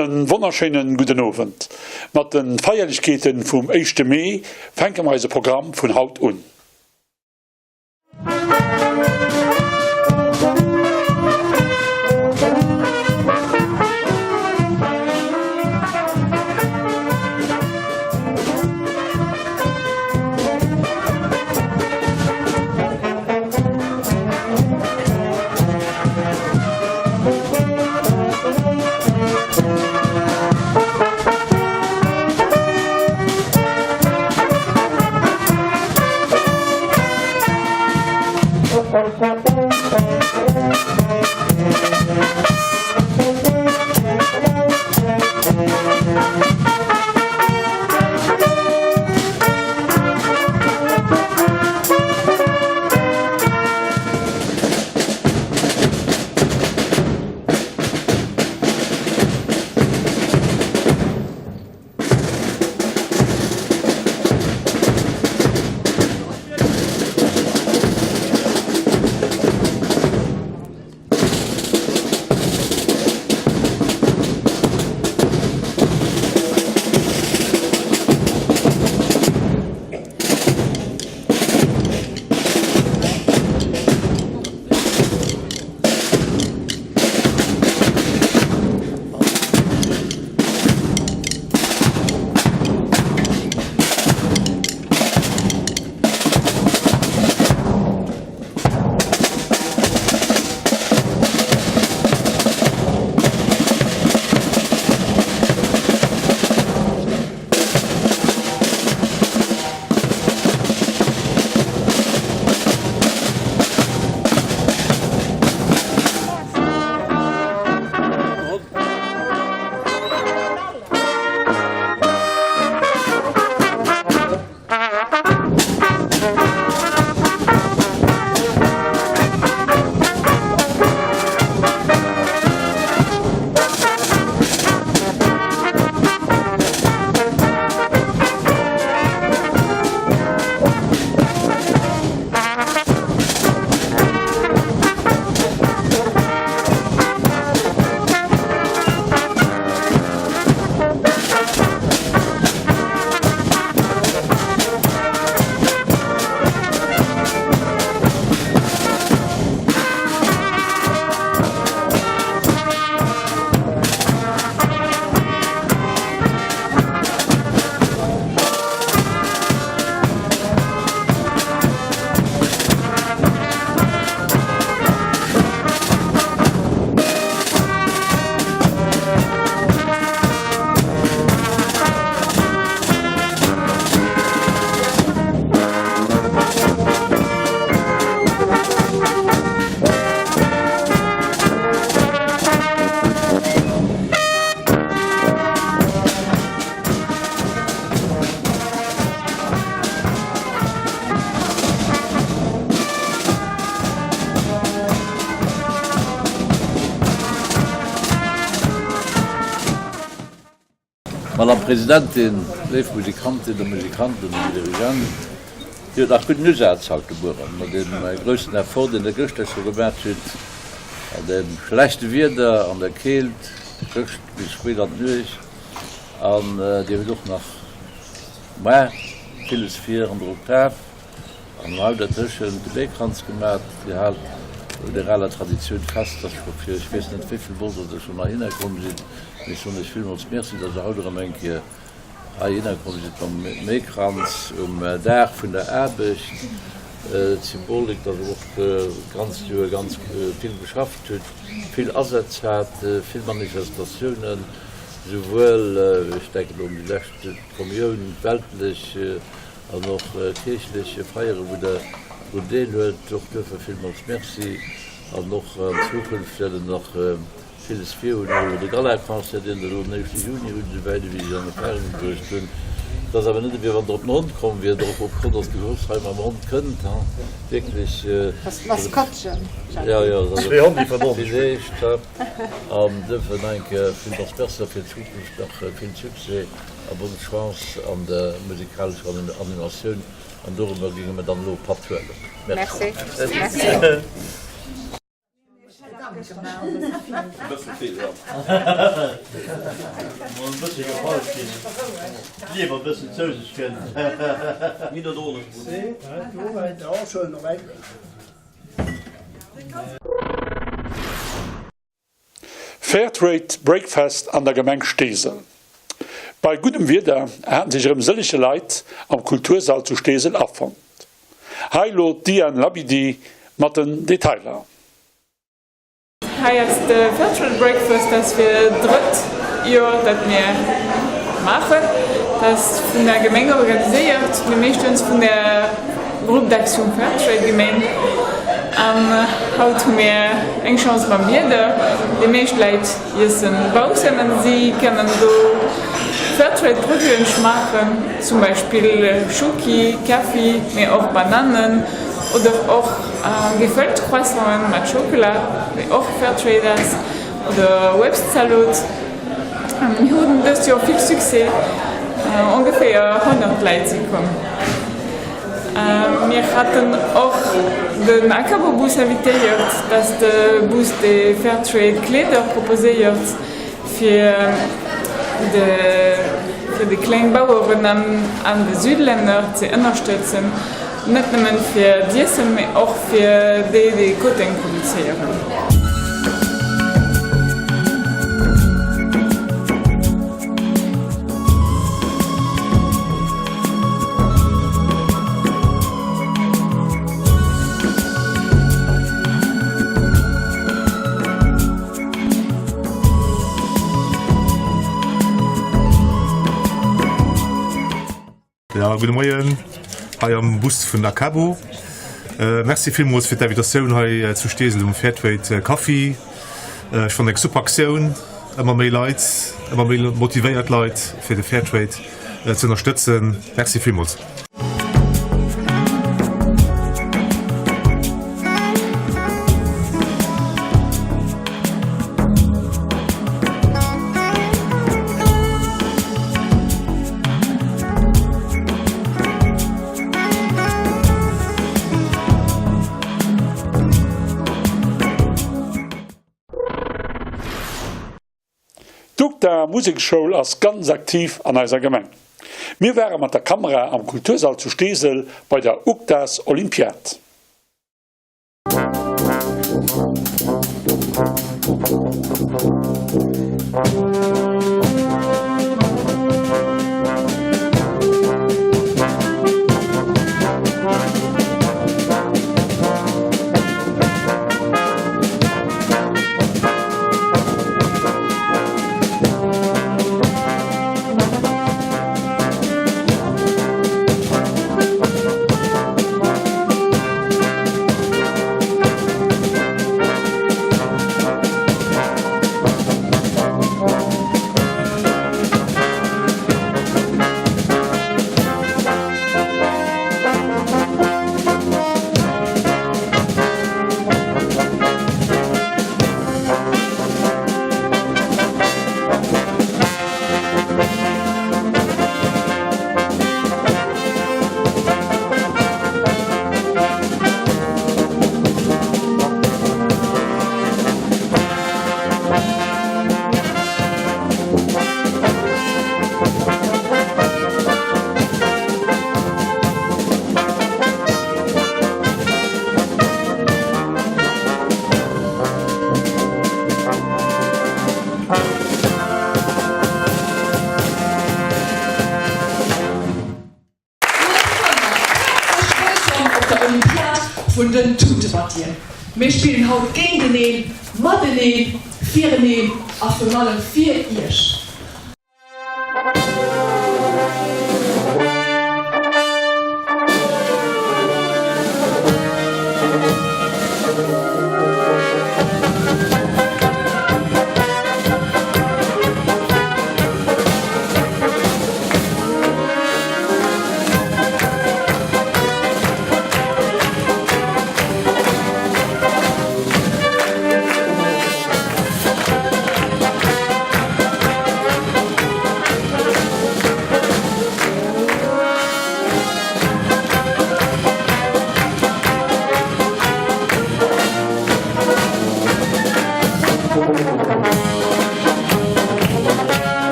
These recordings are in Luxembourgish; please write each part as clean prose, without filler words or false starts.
En wonnerschéinen gudden Owend. Mat den Feierlechkeeten vum éischte Mee fänke mer eise Programm vun haut un. Madame Presidentin, léif Musikantinnen a Musikanten, Här Dirigent, Dir hutt nach gudden Usaz haut de Mueren, no deem groussen Effort, deen Der gëschter scho gemat hutt, an deem schlechte Wieder, an der Keelt, gëscht bis spéit an d'Nuecht. An Dir hutt och nach mar villes vir an der Oktav. An hei dertëschent de Meekranz gemat. Dir haalt un der aler Traditioun fest, dass scho fir ech weess net wéivill Mol dass der schonn heihinner komm sidd. Mee ech soen iech villmools Merci, dass der haut erëm eng Kéier heihinner komm sidd mam Meekranz um Dag vun der Aarbecht. D'Symbolik, dass der och d'ganzt Joer ganz vill geschafft hutt, vill Asätz hat, vill Manifestatiounen, souwuel, ech denken elo un déi lescht Kommioun, d'weltlech, An och kierchlech Feieren, wou Der drun deelhuelt. Och duerfir villmools Merci. An och an Zukunft wäert Der nach villes virhunn. Elo de Galaconcert, deen Der elo den éischte Juni hutt, esouwäit ewéi ech an Erfahrung bruecht hunn. Et ass awer net ewéi wann Der op den Hond komm wiert, och obschonn datt gewosst hei mam Hond kënnt, ha wierklech. Das Maskottchen. Jo, jo, Zwee Honn, déi verdonnen. Villäicht, ha. An duerfir nach eng Kéier villmools Merci a fir d'Zukunft nach vill Succès. A bonne Chance an der musikalescher Animatioun an dorëmmer géinge mer dann elo e Patt huelen. Merci. Merci. Fairtrade Breakfast an der Gemeng Steesel. Bei guddem Wieder haten sech erëm sëllege Leit am Kultursall zu Steesel afonnt. Hei lo d'Diane Labidi mat den Detailer. Hei ass de Virtual Breakfast, dat ass fir drëtt Joer dat mir maachen. Dat ass vun der Gemeng organiséiert, mee meeschtens vun der Groupe d'action Fairtrade Gemeng. An haut hu mir eng Chance mam Wieder, déi meescht Läit iessen baussen an si kennen do Fairtrade Produiten schmaachen, zum Beispill Schoki, Kaffi, mee och Bananen oder och Gefëllt Croissanten mat Schockela, déi och Fairtrade ass, oder Uebstzalot. Mir hunn dëst Joer vill Succès, ongeféier 100 Leit si komm. Mir haten och den Akabo-Bus invitéiert, dat ass de Bus dee Fairtrade Kleeder proposéiert. Fir de kleng Baueren an de Südlänner ze ënnerstëtzen, net nëmmen fir d'Iessen, mee och fir déi, déi Koteng produzéieren. Ja, gudde Moien hei am Bus vun Akabo. Merci villmools fir d'Invitatioun hei zu Steesel um Fairtrade Kaffi. Ech fannen eng super Aktioun, ëmmer méi Leit, ëmmer méi motivéiert Leit fir de Fairtrade ze ënnerstëtzen. Merci villmools. D'UGDA Museksschoul ass ganz aktiv an eiser Gemeng. Mir ware mat der Kamera am Kultursall zu Steesel bei der UGDA's Olympiad. Häerzlech wëllkomm op der Olympiad vun den Tutebattien. Mir spillen haut géinteneen, mateneen, fireneen a virun allem fir iech.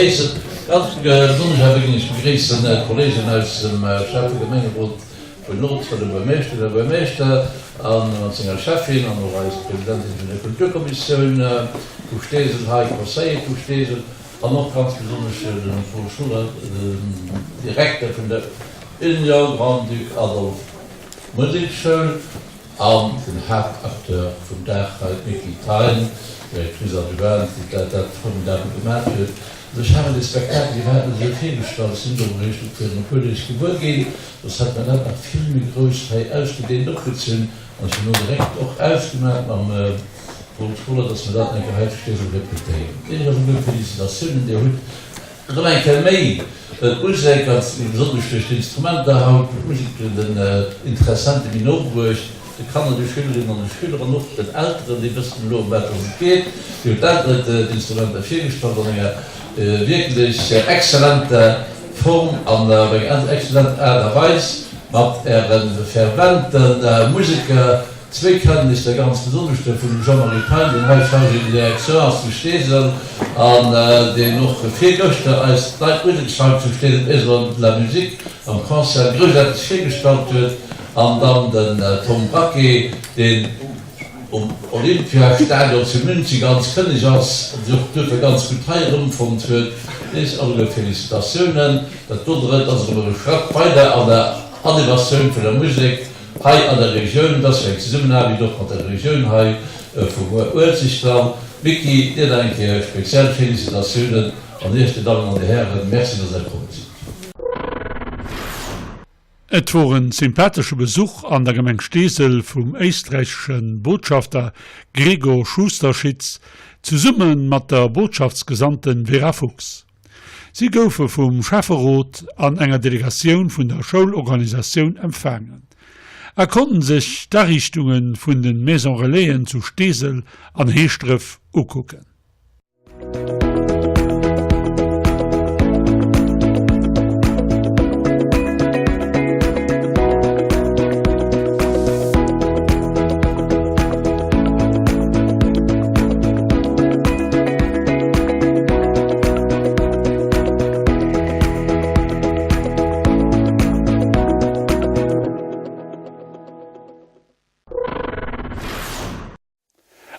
Begréissen. Ganz besonnesch awer géing ech begréissen d'Kollegen aus dem Schäffe-Gemengerot vun Nordrhein, de Buermeeschter, den Här Buermeeschter a mat senger Schäffin an och eis Presidentin vun der Kulturkommissioun vu Steesel hei, d'Conseiller vu Steesel an och ganz besonnesch de Paul Schuller, den Direkter vun der Union Grand-Duc Adolphe Musekschoul. An den Haaptacteur vum Dag hei, d'Micky Thein, Directrice adjointe, déi dat dat formidabel gemaach huet. Also ech hat mer dee Spektakel iwwerhaapt net esou virgestallt. Ech sinn do eréischt och virun e puer Deeg gewuer ginn, soss hätt mer dat nach vill méi grouss hei ausgedehnt opgezunn. An ech hunn elo direkt och ausgemaach mam Paul Scholer, dass mer dat eng Kéier hei zu Steesel repetéieren. Iech alleguer Félicitatiounen, Dir hutt Erëm eng Kéier méi d'Musek, ganz besonnesch duerch d'Instrumenter haut, d'Musek den Interessente méi no bruecht, de Kanner, de Schülerinnen an de Schüler an och den Elteren, déi wëssen elo ëm wat dass et geet. Dir hutt d'Elteren d'Instrumenter virgestallt an enger wierklech exzellenter Form an op eng exzellent Aart a Weis mat Äre fervente Museker. Zwéi kennen ech der ganz besonnesch, de vum Jean-Marie Thein, deen hei Chargé de direction ass zu Steesel an deen och virgëschter eist neit Museksheim zu Steesel, d'Maison de la Musique, am Concert groussaarteg virgestallt huet, an dann den Tom Braquet, deen um Olympiastadion zu München ganz kënneg ass an sech och duerfir ganz gutt hei erëmfonnt huet. Iech alleguer Félicitatiounen. Dat do drëtt ass erëm e Schratt weider an der Animatioun vun der Musek. Hei an der Regioun, et ass jo eng Zesummenaarbecht och mat der Regioun hei vum Uelzechtdall. Micky, dir nach eng Kéier speziell Félicitatiounen an Iech, Dir Dammen an Dir Hären, Merci, dass Der komm sidd. Et wor en sympathesche Besuch an der Gemeng Steesel vum éisträichesche Botschafter Gregor Schusterschitz zesumme mat der Botschaftsgesandten Vera Fuchs. Si goufe vum Schäfferot an enger Delegatioun vun der Schoulorganisatioun empfaangen a konnten sech d'Ariichtunge vun de Maison Relaisen zu Steesel an Heeschdref ukucken.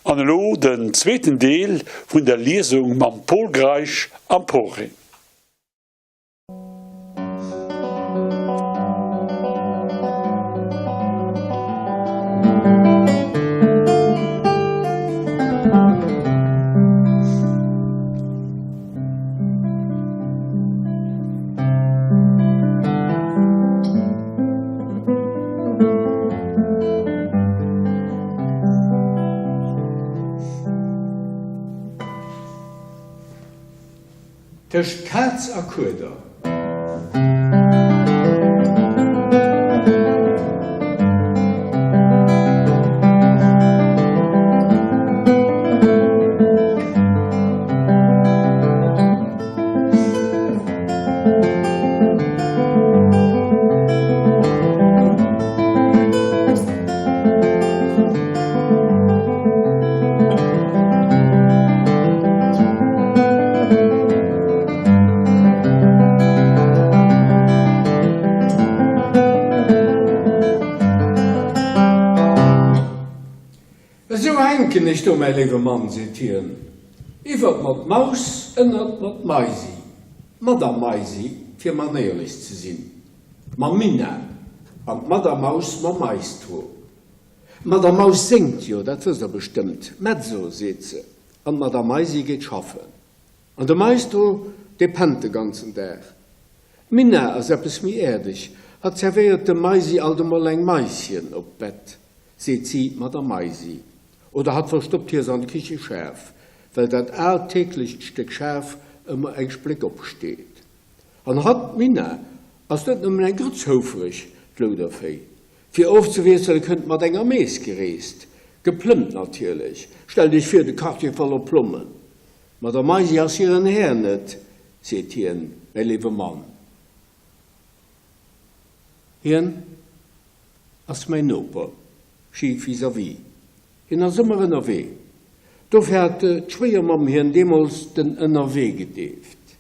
An elo den zweeten Deel vun der Liesung mam Pol Greisch am Porreen. Tëscht Kaz a Kueder. Esou hänken ech do, mäi léiwe Mann, seet hien, iwwert mer d'Maus, ënnert mer d'Maisi, d'Madame Maisi, fir manéierlech ze sinn, mam Minna, an d'Madame Maus mam Maestro. D'Madame Maus séngt jo, dat wësst Der bestëmmt, Mezzo, seet se, an d'Madame Maisi geet schaffen. An de Maestro, dee pennt de ganzen Dag. D'Minna ass eppes méi äerdeg, hatt zerwéiert dem Maisi alt emol eng Maischen op d'Bett, seet si, d'Madame Maisi. Oder hatt verstoppt hir se an de Kicheschaf, well dat aalt täglecht Stéck Schaf ëmmer eng Spléck opsteet. An hatt, d'Minna, ass net nëmmen eng Grëtz houfereg, d'Loudervéi. Fir ofzewiessele kënnt mat enger Mees gereest. Geplëmmt natierlech. Stellt iech vir, de Quartier voller Plommen. Ma der Maisi ass hiren Här net, seet hien, mäi léiwe Mann. Hien ass mäin Noper, schif vis-à-vis. Hien ass ëmmer ënnerwee. Dofir hat d'Schwéiermamm hien deemools den Ënnerwee gedeeft.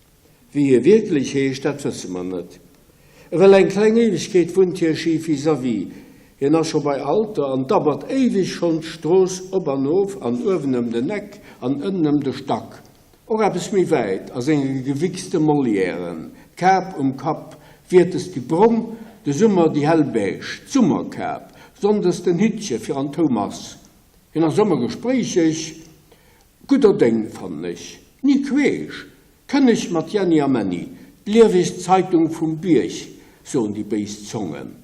Wéi hie wierklech heescht, dat wësse mer net. Ewell eng kleng Éiwegkeet wunnt hie schif vis-à-vis. Hien ass scho bei Alter an dabbert éiweg schonn d'Strooss op an of an uewen ëm den Eck an ënnen ëm de Stack. Och eppes méi wäit a senge gewichste Molièren, d'Kap um Kapp, wiertes déi brong, de Summer déi hell beige, d'Summerkap, sonndes den Hittche fir an d'Houmass. Hien ass ëmmer gespréicheg, gudder Déng, fannen ech, ni queesch, kënneg mat Jänni a Männi, d'liewegst Zeitung vum Bierg, soen déi béis Zongen.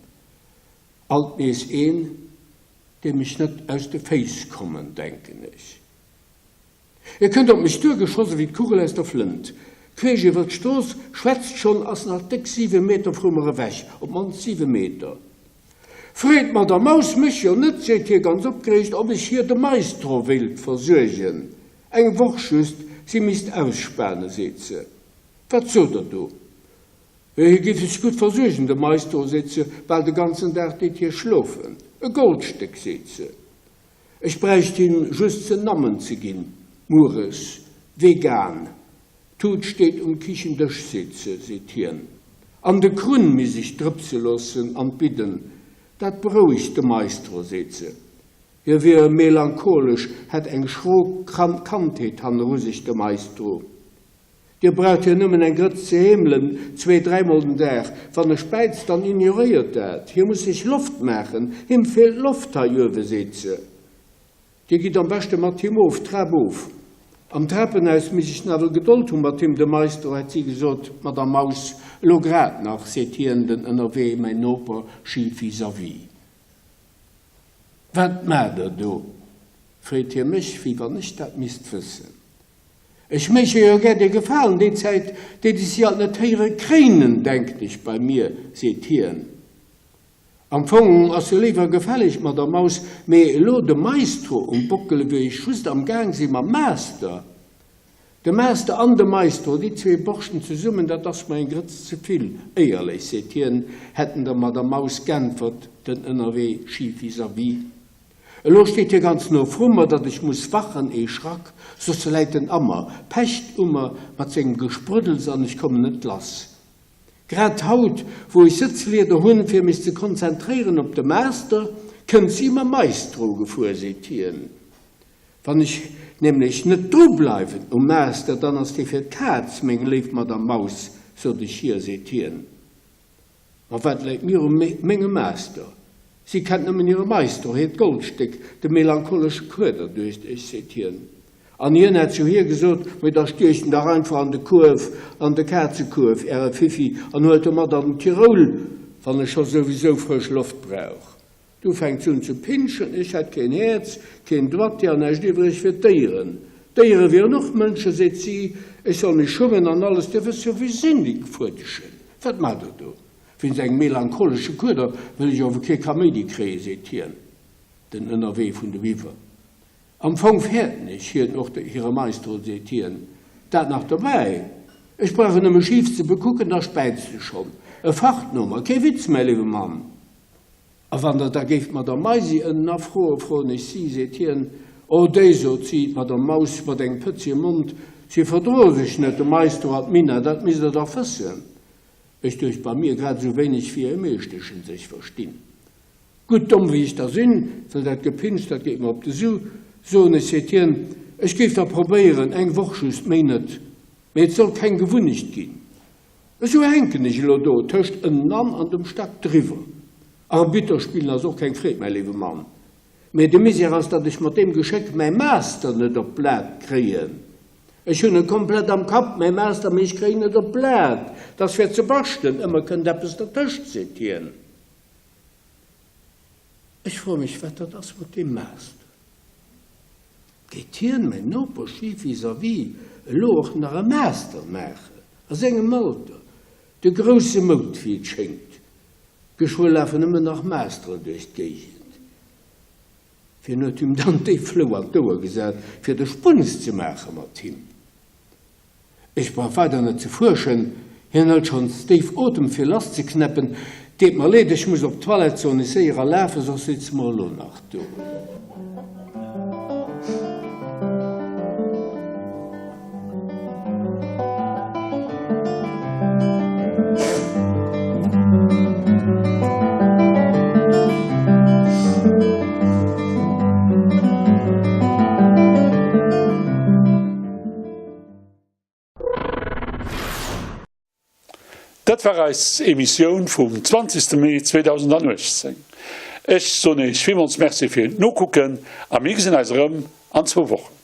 Alt nees een, deem ech net aus de Féiss kommen, denken ech. E kënnt op mech duer geschoss ewéi d'Kugel aus der Flënt. Queesch iwwer d'Strooss, schwätzt schonn, ass nach déck siwe Meter vru mer ewech, op d'mannst siwe Meter. Freet d'Madame Maus mech jo net, seet hie ganz opgereegt, ob ech hir de Maestro wéilt versuergen. Eng Woch just, si misst ausspanen, seet se. Wat sot der do? Hie géif sech gutt versuergen, de Maestro, seet se, bal de ganzen Dag deet hie schlofen. E Goldstéck, seet se. Ech bräicht him just ze Nammen ze ginn, mueres, vegan, d'Tut steet um Kichendësch, seet se, seet hien. An de Krunn misst ech drëpse loossen an d'Bidden, dat berouegt de Maestro, seet se. Hie wier melancholesch, hätt eng schro Kandheet hanneru sech, de Maestro. Dir braucht hien nëmmen eng Grëtz ze heemelen, zwee-, dräimol den Dag. Wann e späizt, dann ignoréiert dat. Hie muss sech Loft maachen. Him feelt d'Loft hei uewe, seet se. Dir gitt am beschte mat him of, d'Trap of. Am Trapenhaus misst ech nawell Gedold hu mat him, de Maestro, hätt si gesot, d'Madame Maus. Elo grad nach, seet hien, den ënnerwee, mäin Noper, schif vis-à-vis. Wat maacht der do? freet hie mech, wéi wann ech dat misst wëssen. Ech méich ihr jo gär dee Gefalen, déi Zäit deet ech si alt net héiere kréinen, denken ech bei mir, seet hien. Am Fong ass jo léiwer gefälleg mat der Maus, mee elo de Maestro um Bockel, wéi ech just am Gaang si mam Master. De Master an de Maestro, déi zwee Borschten zesummen, dat ass mer eng Grëtz ze vill, éierlech, seet hien, hätt en der Madame Maus g'äntwert, den ënnerwee schif vis-à-vis. Elo steet hie ganz no vru mer, datt ech muss wachen, ee Schrack, soss läit en a mer, pecht u mer mat sengem Gesprëddels an ech kommen net lass. Grad haut, wou ech Sëtzlieder hunn, fir mech ze konzentréieren op de Master, kënnt si mam Maestro gefuer, seet hien. Wann ech nämlech net dru bleiwen um Master, dann ass dee fir d'Kaz, meng léif Madame Maus, sot ech hir, seet hien. Ma wat läit mir u mengem Master? Si kennt nëmmen hire Maestro, hiert Goldstéck, de melancholesche Kueder, duecht ech, seet hien. An hien hätt zu hir gesot, Mee da stiecht en dach einfach an de Kuerf, an de Kazekuerf, äre Fiffi, an huelt e mat an den Tiroul, wann e scho souwisou frësch Loft brauch. Du fänkt se un ze pinschen, Ech hätt keen Häerz, keen Doigté an näischt iwwreg fir d'Déieren. D'Déiere wieren och Mënschen, seet si, ech soll mech schummen an alles, Dir wësst jo, wéi sinn, déi Fuedeschen. Wat maacht Der do? Wéinst engem melancholesche Kueder wëll ech ower kee Kaméidi kréien, seet hien, den Ënnerwee vun de Biwer. Am Fong fäerten ech hien och, hire Maestro, seet hien. Dat nach dobäi, ech brauch en nëmme schif ze bekucken, da späizt e schonn. E facht no mer, kee Witz, mäi léiwe Mann. A wann Der da géift d'Madame Maisi ënnen afroen, froen ech si, seet hien. Oh, déi, sot si, d'Madame Maus, mat engem pëtzie Mond, si verdroe sech net, de Maestro an d'Minna, dat misst Der dach wëssen. Ech duecht bei mir, grad esou wéineg wéi hir Meeschteschen sech verstinn. Gutt, domm wéi ech da sinn, well dat Gepinsch, dat geet mer op de Su, soen ech, seet hien, ech géif da probéieren, eng Woch just, méi net, mee et soll keng Gewunnecht ginn. Esou hänken ech elo do, tëscht ënnenan an dem Stack driwwer. Arbitter spillen ass och keng Freed, mäi léiwe Mann. Mee de Misär ass, datt ech mat deem Geschéck mäi Master net op d'Blat kréien. Ech hunn e komplett am Kapp, mäi Master, mee ech kréien net op d'Blat. 't ass fir ze baschten, ëmmer kënnt eppes dertëscht, seet hien. Ech froe mech, wat dat ass mat deem Master. Geet hien, mäin Noper schif vis-à-vis, elo och nach e Master maachen, a sengem Alter? De grousse Moud, wéi et schéngt. Geschwë lafen nëmmen nach Masteren duerch d'Géigend. Wien huet him dann déi Flou an d'Ouer gesat, fir de Spunnes ze maache mat him? Ech brauch weider net ze fuerschen, hien hëlt schonns déif Otem fir lass ze knäppen, Deet mer leed, ech muss op d'Toilette, soen ech séier a lafe, soss sitze mer elo nach do. Dat war eis Emissioun vum 20. Mee 2018. Ech soen Iech villmools Merci fir d'Nokucken a mir gesinn eis erëm an zwou Wochen.